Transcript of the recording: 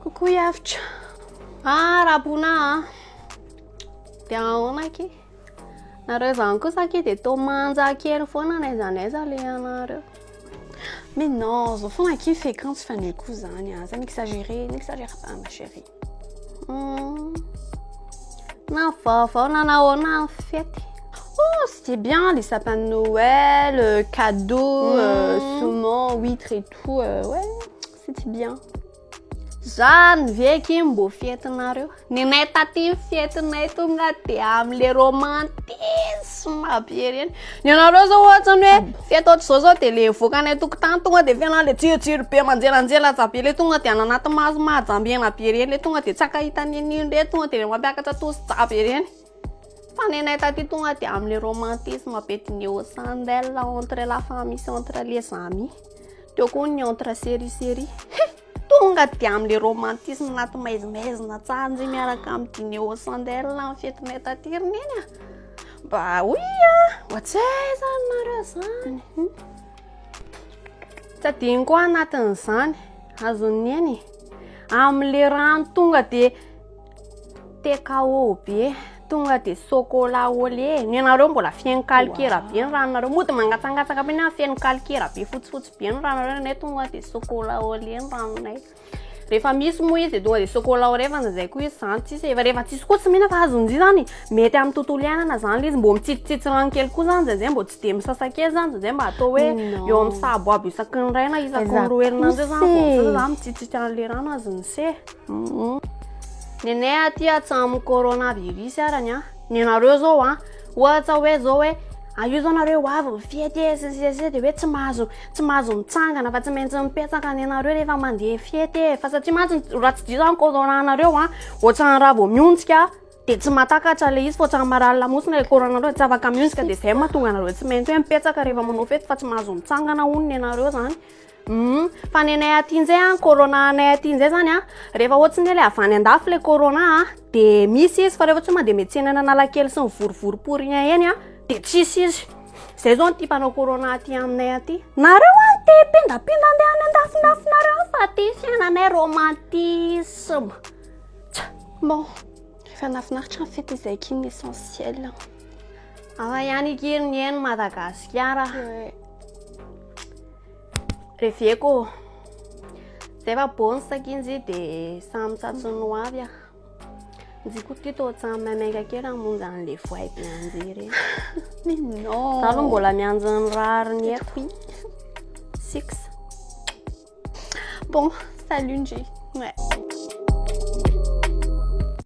Coucou Yavitra. Ah, Rabona a. Dia ahoana aky? Nareo zany kosa aky dia toa manja kely foana n'aiza n'aiza alehanareo. Mais non, zao foana aky fréquence fa du coup zany a. Aza mi-exagérer, n'exagère pas, ma chérie. Na vaovao nanahoana ny fety? Oh, c'était bien, les sapins de Noël, cadeaux, saumon, huîtres et tout. Ouais, c'était bien. Zany ve aky mbô fetinareo? Nenay taty ny fetinay tonga de am'le romantisme be reny. Ny anareo zao ohatrany hoe fety ohatr'izao zao de le voakanay tokotany tonga de fena le tsirotsiro be manjelanjelatra be, le tonga de any anaty maso mahajambena be reny, le tonga de tsy akahita ninino reny, tonga de le mampiakatra tosija be reny. Fa nenay taty tonga de am'le romantisme be, dîner aux chandelles entre la famille sy entre les amis. Teo koa ny entre série série. Tonga de am'le romantisme anaty maizimaizina tsara ndry miaraka amin'ny dîner aux chandelles ny fetinay taty ry neny a. Mba oui a, ohatsay zany nareo zany. Tsy adino koa anatin'izany, azony neny am'le rano tonga de TKO be, tonga de chocolat au lait. Ny anareo mbola feno calcaire be ny ranonareo, mody mangatsangatsaka be na feno calcaire be, fotsifotsy be ny ranonareo. Nenay tonga de chocolat au lait ny ranonay. Rehefa misy moa izy de tonga de chocolat au lait, fa indraindray koa izy zany tsisy. Efa rehefa tsisy koa tsy mihina fa azon'zy zany mety amin'ny tontolo iainana zany le izy, mbô mitsitsitsitsy rano kely koa zany zay mbô tsy de misasa kely zany zay, mba atao hoe eo amin'ny sabo aby isaky ny ray na isaky ny 2 herinandro eo zany vao misasa zany, mitsitsitsy an'le rano azony se. Nenay aty hatramin'ny coronavirus arany a. Ny anareo zao a, ohatra hoe zao hoe io zao nareo ho avy fety e, sy sy sy, de hoe tsy mahazo mitsangana fa tsy maintsy mipetraka ny anareo rehefa mandeha fety e, fa satria mantsy raha tsy diso zany corona anareo a, ohatran'ny raha vao miontsika de tsy mahatakatra le izy, fa ohatran'ny marary lamosina le corona anareo, tsy afaka miontsika, de zay mahatonga anareo tsy maintsy hoe mipetraka rehefa manao fety fa tsy mahazo mitsangana hono ny anareo zany. Fa nenay aty nzay a, corona anay aty nzay zany a, rehefa ohatsy ny hoe le avy any andafy le corona a, de misy izy, fa rehefa tsy hoe mandeha miantsena any Analakely sy mivorivory pour rien eny a, de tsisy izy. Zay zao ny tia mpanao corona aty aminay aty. Nareo a te pindapinda andeha any andafindafinareo, fa aty fiainanay romantisme. Tsa. Bon, rehefa nahafinaritra ny fety izay aky ny essentiel. Afa ihany ikiry ny eny Madagasikara. Reveko. Zay fa bonne sakinzy de samy tsatsony ho avy a. Nzy koa ty tô tsy maimaika kely hamonjy an'le voay be anjy reny. Mais non. Za aloha mbola mianjo ny rariny eto. Six. Bon, salut Ndry. Ouais.